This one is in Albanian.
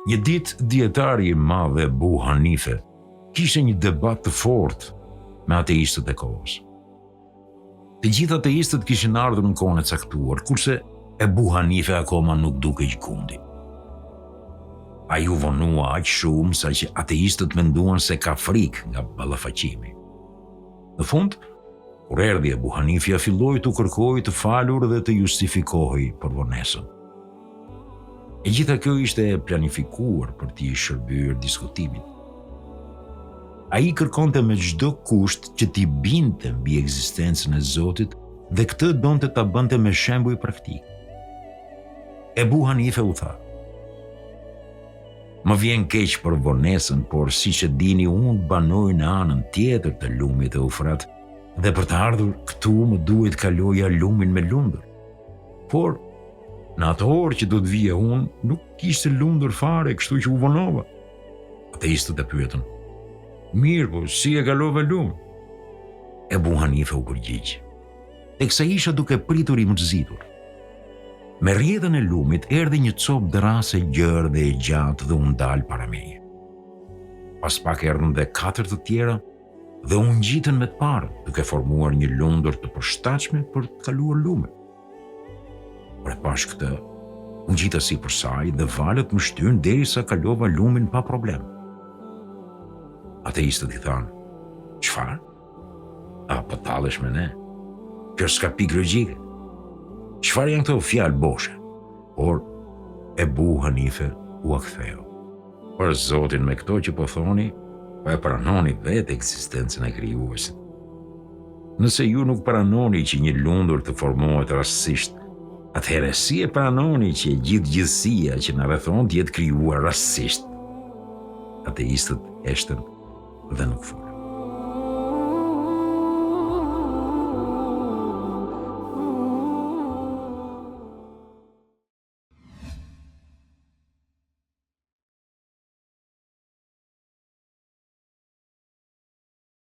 Një ditë dijetari i madh Ebu Hanife kishte një debat të fortë me ateistët e kohës. Të gjithë ateistët kishin ardhur në kohën e caktuar, kurse Ebu Hanife akoma nuk dukej gjëkundi. Ai u vonua aq shumë saqë ateistët menduan se ka frikë nga ballafaqimi. Në fund, kur erdhi Ebu Hanifja filloi t'u kërkojë të falur dhe të justifikohej për vonesën. E gjitha kjo ishte e planifikuar për t'i shërbyer diskutimit. Ai kërkonte me çdo kusht që t'i bindte mbi ekzistencën e Zotit dhe këtë donte ta bënte me shembuj praktikë. Ebu Hanife u tha: Më vjen keq për vonesën, por siç e dini unë banoj në anën tjetër të lumit Eufrat dhe për të ardhur këtu më duhej të kaloja lumin me lundër. Por, në atë orë që do të vija unë, nuk kishte lundër fare, kështu që u vonova. Ateistët e pyetën, mirë, po si e kalove lumin? Ebu Hanife u përgjigj, teksa isha duke pritur i mërzitur. Me rrjedhën e lumit erdhi një copë dërrasë e gjerë dhe e gjatë dhe u ndal para meje. Pas pak erdhën dhe katër të tjera dhe u ngjitën me të parën, duke formuar një lundër të përshtatshme për të kaluar lumin. Kur e pashë këtë, u ngjita sipër saj dhe valët më shtynë derisa kalova lumin pa problem. Ateistët i thanë, çfarë? A po tallesh me ne? Kjo s'ka pikë logjike. Çfarë janë këto fjalë boshe? Por Ebu Hanife ua ktheu. Për Zotin me këto që po thoni, po e pranoni vetë ekzistencën e krijuesit. Nëse ju nuk pranoni që një lundër të formohet rastësisht, atëherë si e pranoni që e gjithë gjithësia që na rrethon të jetë krijuar rastësisht? Ateistët heshtën dhe nuk folën.